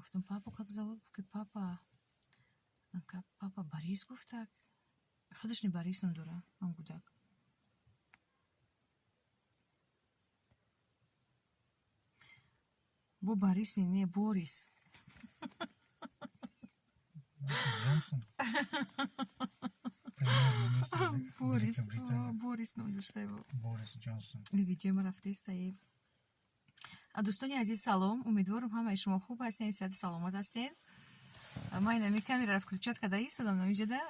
Гуфтам: «Папу как зовут?» Гуфт, ки папа, папа Борис гуфтак. Худаш не Борис ном дора, он кӯдак. Бо Борис не, Борис. Джонсон. Премьер-министр Борис. Великобритании. Борис ном дошта его. Борис Джонсон. Видеома рафтестаи. Дӯстони азиз, салом, умедворам, ҳамаи шумо хуб ҳастед, сиҳату саломат ҳастед. Ман инами камераро включать карда истодам, намиҷода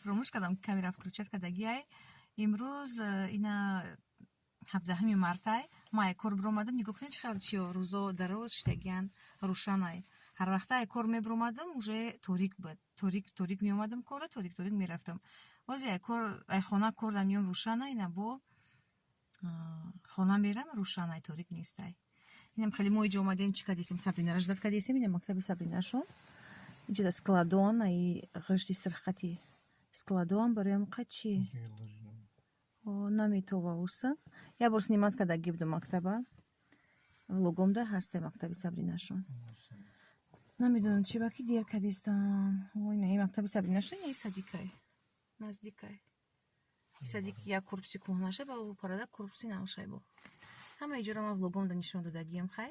фуромӯш кардам, камера включать кардагиай. Имрӯз ина 17 мартай. Ман ай кор биромадам, нигоҳ кунед, чӣ қадр чиё рӯзо дароз шидагиянд, рӯшанай. Ҳар вақта ай кор мебиромадам, уже торик буд, торик торик меомадам кора, торик торик мерафтам. Ҳозир ай кор, ай хона корда меом, рӯшанай, ина бо хона мерам, рӯшанай, торик нестай. Инам хеле мо иҷо омадем, чӣ кардесем? Сабринаро ждать кардесем. Ина мактаби Сабринашон, иҷода складон, аи ғишти сирхати складон бароям қачи наметова уса. Як бор снимать кардаги буду мактаба, влогомда ҳасте мактаби Сабринашон. Намедонам, чӣ ба ки дер кардистан. Ой, на, и мактаби Сабринашон, и садикай наздикай. Садик як корпуси кӯҳнаша, ба парада корпуси навшай. Бо ҳама иҷоро ман влогомда нишон додагиям. Хай,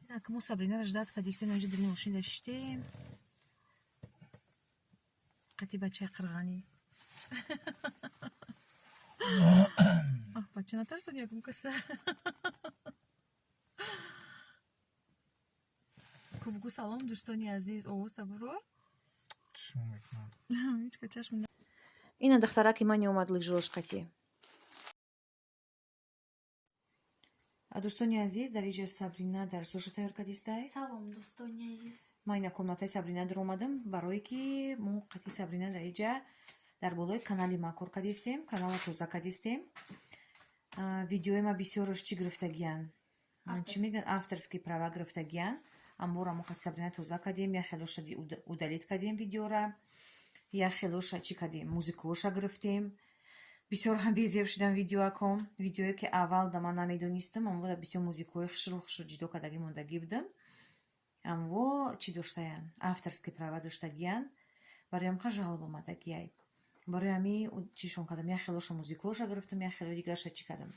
инак мо Сабринаро ждать кардистем, инҷо дили мошин даштем қати бачаи қирғанӣ. Бача, натарсон якум каса. Кубгу, салом, дӯстони азиз, овоз табурор. Чӣ мекунад? Ҳечка чашм. Ина духтараки мани омад лыжош қати. Дӯстони азиз, дар иҷо Сабрина дарсошо тайёр кардистай. Салом, дӯстони азиз. Ман ина комнатаи Сабрина даромадам, барое ки мо қати Сабрина дар иҷа дар болои канали ма кор кардистем, канала тоза кардистем. Видеои ма бисёрош чӣ гирифтагиян, чӣ мегӯянд, авторский права гирифтагиян. Амбора мо қати Сабрина тоза кардем, як хелоша удалить кардем видеора, як хелоша чӣ кардем, музикаоша гирифтем. Бисёр ҳам безеб шудам видеоаком. Видеое ки аввал да ман намедонистам, амво бисёр музикаҳои хушрӯ хушрӯ ҷудо кардагӣ мондагӣ будам, амво чӣ доштаян, авторский права доштагиян, барои ҳамқа жалоб омадагиай. Барои ҳами чишон кардам, як хелоша музикаоша гирифтам, як хелои дигарша чӣ кардам,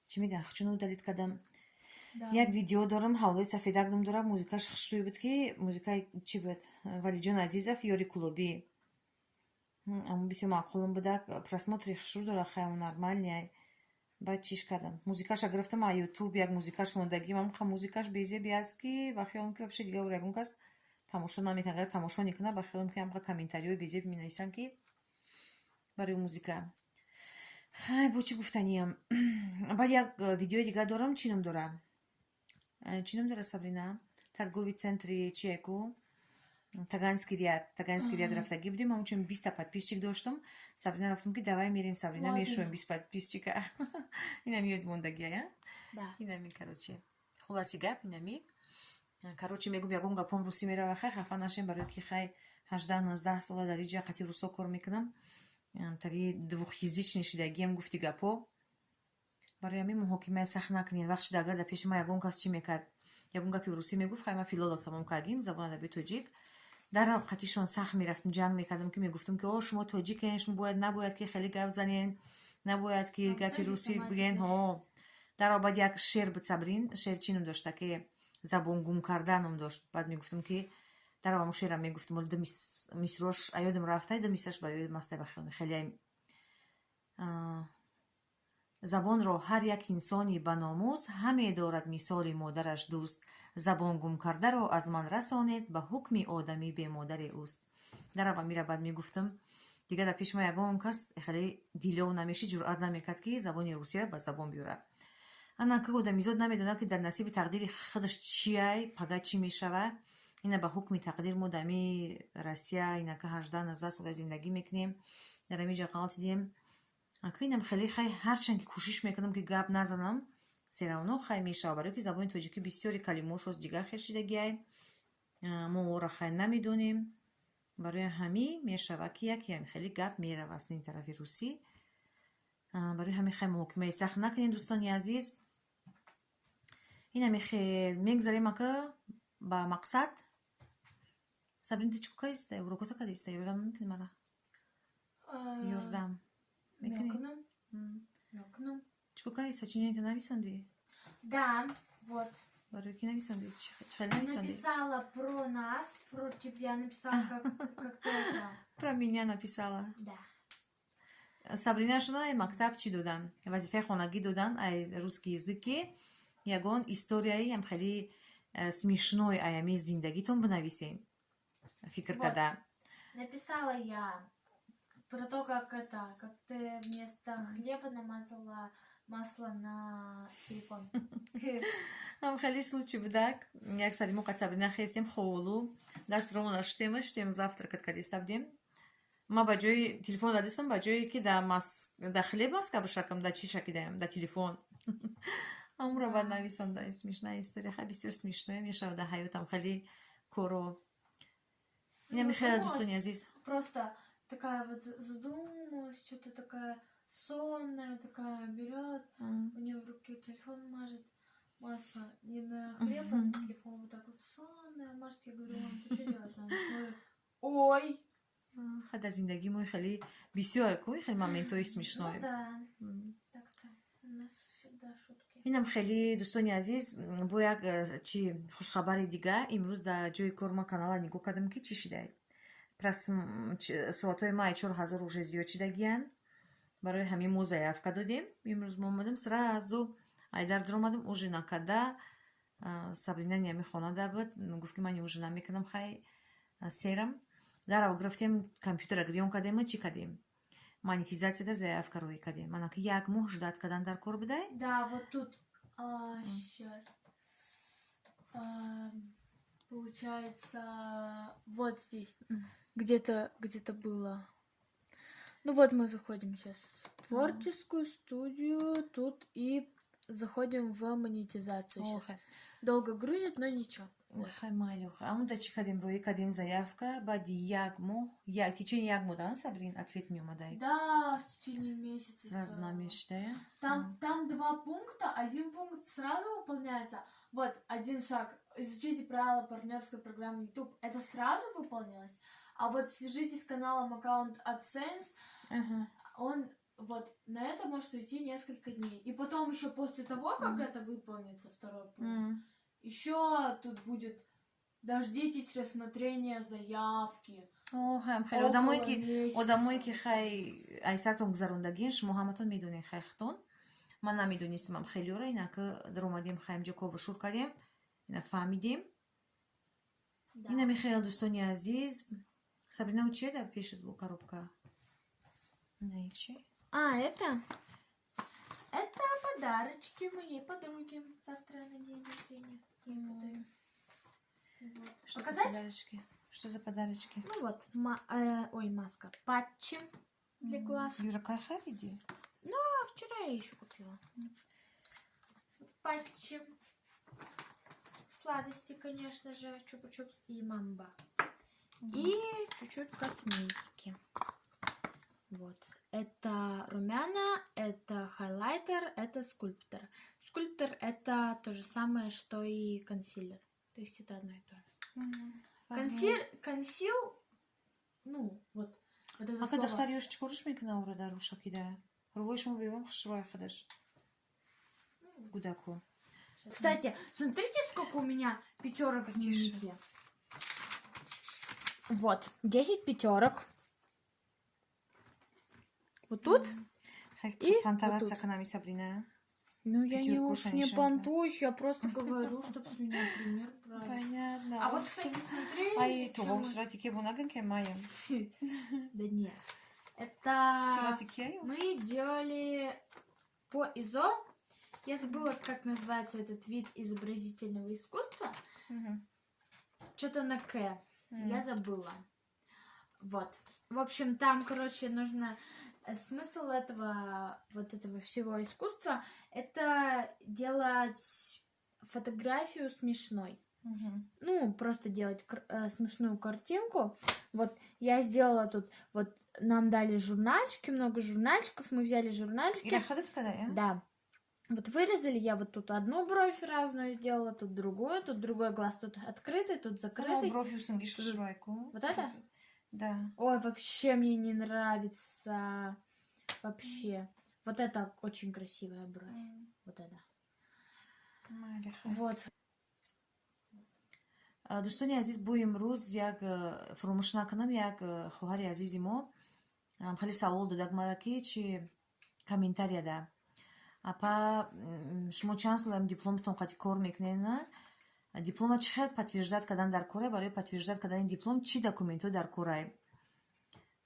чӣ мегӯянд, чун удалить кардам. Як видео дорам, ҳавлои сафедак ном дорам, музикаш хушрӯй буд, ки музикаи чӣ буд, Валиҷон Азизов, ёри клубӣ. Аммо бисёр маъқулам будак, просмотри хушрӯ дорад, хай, нормальный. Баъд чиш кардам, музикаша гирифтам а Ютуб, як музикаш мондагим, амқа музикаш безеби аст, ки ба хиёлам, ки вообще дигар ягон кас тамошо намекунад. Агар тамошо мекунад, ба хиёлам, ки амқа комментариҳои безеб менависанд, ки барои музика. Хай, бо чӣ гуфтаниям? Баъд як видеои дигар дорам, чӣ ном дора, чӣ ном дора, Сабрина? Торговый центри чиеку, Таганский ряд, Таганский ряд рафтагӣ будем. Ҳамчун 20-та подписчик доштам. Сабрина рафтам, ки давай мерем, Сабрина, мешавем 20 подписчика. Инами ёз мондагия. Инами, короче, хулоси гап инами, короче, мегум, ягон гапом русӣ мерава, хай, хафа нашем, барои ки хай, 18-19 сола дар иҷа қати русо кор мекунам, тари двухязычный шидагиам, гуфти гапо. Барои ҳамин муҳокимаи сахт накунед. Вақт шуда, агар дар пеши ман ягон кас чӣ мекард, ягон гапи русӣ мегуфт, хай, ман филолог тамом кардагим, забон адабиёти тоҷик, дар қатишон сахт мерафтам, ҷанг мекардам, ки мегуфтам, ки о, шумо тоҷикен, шумо бояд, набояд ки хеле гап занен, набояд ки гапи русӣ бигӯен. Ҳо, дар баъд як шеър буд, Сабрин, шеър чӣ ном дошта, ки забон гум карда ном дошт. Баъд мегуфтам, ки дар ҳамон шеърам мегуфтам, ду мисрош аёдам рафта, ду мисраш ба ёдам аста, ба хеле. Забонро ҳар як инсони баномус ҳаме дорад мисоли модараш дӯст. Забон гум кардаро аз ман расонед, ба ҳукми одамӣ бемодаре ӯст. Дар мира баъд мегуфтам, дигар дар пеши ман ягон кас хеле дилов намешид, ҷуръат намекард, ки забони русияро ба забон биёрад. Ана ки одамизод намедонад, ки дар насиби тақдири худаш чиай, пага чӣ мешавад. Ина ба ҳукми тақдир мо дар Россия инака 18-19 сола зиндагӣ мекунем, дар ҳамин ҷо ғалтидем. Ака, инам хеле, хай, ҳарчанд ки кӯшиш мекунам, ки гап назанам, всё равно хай мешавад, барое ки забони тоҷикӣ бисёри калимаошост дигар хел шидагиай, мо ора хай намедонем. Барои ҳамин мешавад, ки якеам хеле гап меравад аз ин тарафи русӣ. Барои ҳамин хай, муҳокимаи сахт накунем, дӯстони азиз. Инами хел мегзарем, ака. Ба мақсад. Сабрин, ту чӣ кардиста? Урокото кардиста? Ёрдам мекунӣ мара? Ёрдам мекунӣ? Мекунам. Мекунам. Чӣ кор кардӣ? Сочинение нависондӣ? Да, вот. Барои ки нависондӣ? Чӣ хеле нависондӣ? Написала про нас, про тебя написала, как ты это. Про меня написала? Да. Сабрина шуна мактаб чӣ додан? Вазифаи хонагӣ додан ай русский язык, ки ягон историяи ям хеле смешной аями зиндагитон бинависен. Фикр Вот. Када. Написала я про то, как это, как ты вместо хлеба намазала масло на телефон. Ам хеле случай будак. Як сари мо қад Сабрина хестем, ховолу. Даст ромона шутем, штем, завтракать кадиста будем. Ма ба ҷои телефон дадистам, ба ҷое ки да хлеб маска бишакам, да чӣ шакидаям, да телефон. Амро баъд нависонда, смешная история. Хай, бисёр смешное мешавад дар ҳаётам хеле коро. Инами хеле, дӯстони азиз. Просто такая вот задумалась, что-то такая сонная, такая берет, у нее в руке телефон, мажет масло не на хлеб, а на телефон, вот так вот сонная мажет. Я говорю: «Мам, ты что делаешь?» Она смотрит: «Ой!» Хай, дар зиндагии мо хеле бисёр ку хеле моментҳои смешное. Ну да, так-то у нас всегда шутки. Инам хеле, дӯстони азиз, бо як чи хушхабари дига. Имрӯз дар ҷои кор ман канала нигоҳ кардам, ки чӣ шидай. Соатҳои ма 4000 уже зиёд шидагиянд. Барои ҳамин мо заявка додем. Имрӯз мо омадем, сразу айдар даромадем, ужин накарда. Сабрина ниами хона буд, гуфт, ки ман ужин намекунам, хай, серам. Дарав гирифтем, компютера гирён кардем, чӣ кардем, монетизатсияда заявка рӯй кардем. Манаки як моҳ ждать кардан дар кор будай. Да, вот тут сейчас. Получается, вот здесь где-то было. Ну вот мы заходим сейчас в творческую студию тут и заходим в монетизацию сейчас. Охе. Долго грузит, но ничего. Вот. Хай, майли, амуда чӣ кардем, рӯй кардем заявка, баъди як моҳ, течение як моҳ, да, Сабрин, ответ меомадай? Да, в течение месяца. Сразу целого. Намешидая. Там два пункта. Один пункт сразу выполняется. Вот, один шаг. Изучите правила партнерской программы YouTube. Это сразу выполнилось. А вот свяжитесь с каналом аккаунт AdSense. Он вот на это может уйти несколько дней. И потом еще после того, как это выполнится, второй пункт, еще тут будет: дождитесь рассмотрения заявки. Охам хеле одамое ки Около одамое месяца. Ки хай айсартон гузарондагиен, шумо ҳаматон медонед, хай, хитон. Ман намедонистамам хелиёра, инака даромадем, хайм ҷо кову шур кардем, ина фаҳмидем. Да. Инами хеле, дӯстони азиз. Сабрина, у чеда пешат бу коробка наичи? А, это? Это подарочки моей подруге. Завтра на день рождения. Я ей подарю. Вот. Что за Показать? Подарочки, что за подарочки? Ну вот, ой, маска. Патчи для глаз. Юра, кай хариди? А вчера я еще купила. Патчи. Сладости, конечно же, чупа-чупс и мамба. И чуть-чуть косметики. Вот. Это румяна, это хайлайтер, это скульптор. Скульптор — это то же самое, что и консилер. То есть это одно и то же. Консил, ну, вот, вот это Ака слово. Духтар ёш чӣ корш мекуна, ура дар шакида рувои шумо бевом хушрӯи худаш гудаку. Кстати, смотрите, сколько у меня пятерок в Потише. дневнике. Вот, 10 пятерок. Вот тут. И Понтоваться вот тут. канами, Сабрина. Ну, я не Пятерку уж не уж понтуюсь, я просто говорю, чтобы с меня пример брали. Понятно. А вот, кстати, смотри. Ай, чем то сурати ке бунаган ке маям. Да нет. Это Сурати ке? Мы делали по ИЗО. Я забыла, как называется этот вид изобразительного искусства. Что-то на К. Я забыла. Вот. В общем, там, короче, нужно. Смысл этого, вот этого всего искусства — это делать фотографию смешной. Ну, просто делать смешную картинку. Вот я сделала тут, вот нам дали журнальчики, много журнальчиков, мы взяли журнальчики. Ира хадат када, я? Да. Вот вырезали, я вот тут одну бровь разную сделала, тут другую, тут другой глаз, тут открытый, тут закрытый. Бровь усунгиш хушрӯйку. Вот это? Да. Ой, вообще мне не нравится. Вообще. Вот это очень красивая бровь. Вот это. Майли, хай. Вот. Дӯстони азиз, бо имрӯз як фуромӯш накунам, як хоҳари азизи мо хеле савол додак мара, ки чи комментарияда: «Апа, шумо чанд сол ами дипломтон қати кор мекунед, на диплома чӣ хел подтверждать кардан дар кора, барои подтверждать кардани диплом чӣ документҳо дар корай?»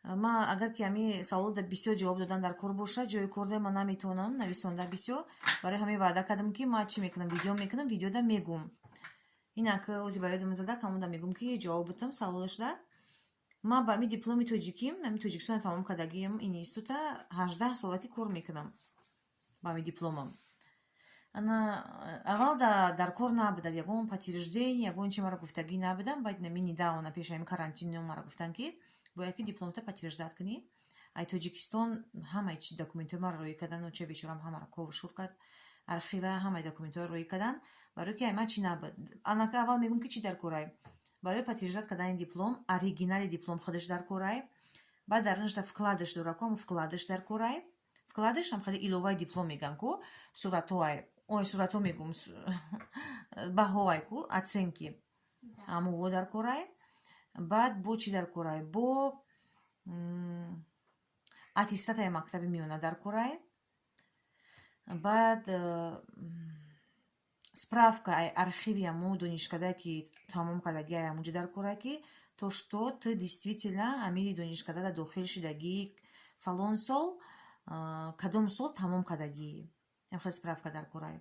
Ма агар ки ҳами савол да бисёр ҷавоб додан дар кор бошад, ҷои кор да ман наметавонам нависонда бисёр. Барои ҳамин ваъда кардам, ки ман чӣ мекунам, видео мекунам, видеода мегум. Инак ози ба ёдам зада, камода мегум, ки ҷавоб бутам саволашда. Ман ба ҳами дипломи тоҷиким, ҳами Тоҷикистона тамом кардагиам института, 18 сола ки кор мекунам ба ҳами дипломам. Ана аввал дар кор набудад ягон подтверждение, ягон чи мара гуфтагӣ набудам. Баъд нами недавно, пеши ҳами карантино, мара гуфтанд, ки бояд ки дипломта подтверждать кунӣ. Ай Тоҷикистон ҳамаи чи документҳои маро роӣ кардан, оча бечорам ҳамаро кову шур кард, архива, ҳамаи документҳоро роӣ кардан, барое ки ай ман чӣ набуд. Анака аввал мегӯм, ки чӣ дар корай. Барои подтверждать кардани диплом оригинали диплом худаш дар корай, баъд дар ништа вкладыш дора ку, ҳамн вкладыш дар корай. Вкладыш ҳам хеле иловаи диплом мегӯян ку, суратҳоай, ой, суратҳо мегӯм, баҳоай ку, оценки, ҳамуво дар корай. Баъд бо чӣ дар корай? Бо аттестатаи мактаби миёна дар корай, баъд справка ай архиви ҳамун донишкадае, ки тамом кардагӣ, ҳамунҷо дар корай, ки то что ты действительно ҳамини донишкадада дохил шудагӣ, фалон сол, кадом сол тамом кардагӣ, ҳам справка дар корай.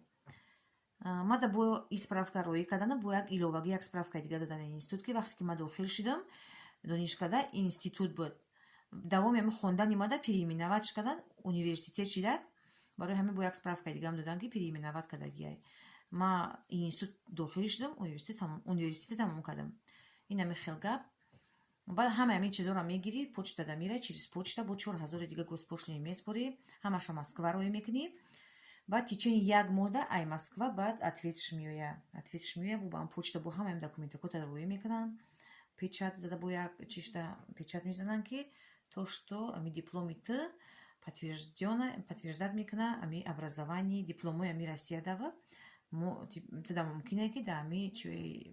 Мада бо и справка роӣ кардана, бо як иловагӣ як справкаи дига додан институт, ки вақте ки ман дохил шудам донишкада, институт буд, давоми ҳами хондани мада переименовать кардан, университет шидак. Барои ҳамин бо як справкаи дигам додам, ки переименовать кардагиай. Ма институт дохил шудам, университет тамом кардам. Ин ҳами хел гап. Баъд ҳама ҳамин чизоро мегирӣ, почтада мерай, через почта бо 4000 дига госпошлина меспорӣ, ҳамаша Москва роӣ мекунӣ. Баъд течение як моҳда ай Москва баъд ответш меояд. Ответш меояд, бо ам почта бо ҳамаи документакота роӣ мекунанд, печать зада, бо як чишта печать мезананд, ки то что ами дипломи ту подтверждать мекуна ами образование, дипломои ами Россия дава туда мумкине, ки да ами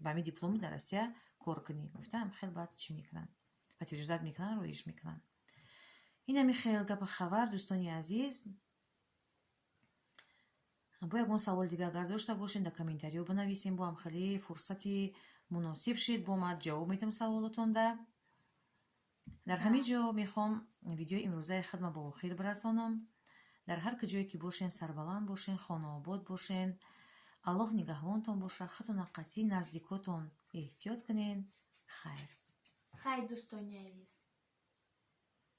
ба ами дипломи дар Россия кор кунӣ гуфтаам. Хел баъд чӣ мекунанд, подтверждать мекунанд, роиш мекунанд. Ин ами хел гапа хабар, дӯстони азиз. Бо ягон саволи дига агар дошта бошед, дар комментариё бинависем. Бо ҳам хеле фурсати муносиб шид, бо ман ҷавоб медиҳам саволотонда. Дар ҳамин ҷо мехоҳам видеои имрӯзаи худма ба охир бирасонам. Дар ҳар куҷое ки бошен, сарбаланд бошен, хонаобод бошен, Аллоҳ нигаҳбонтон бошад, худтона қатъи наздикотон эҳтиёт кунен. Хайр. Хай, дӯстони азиз.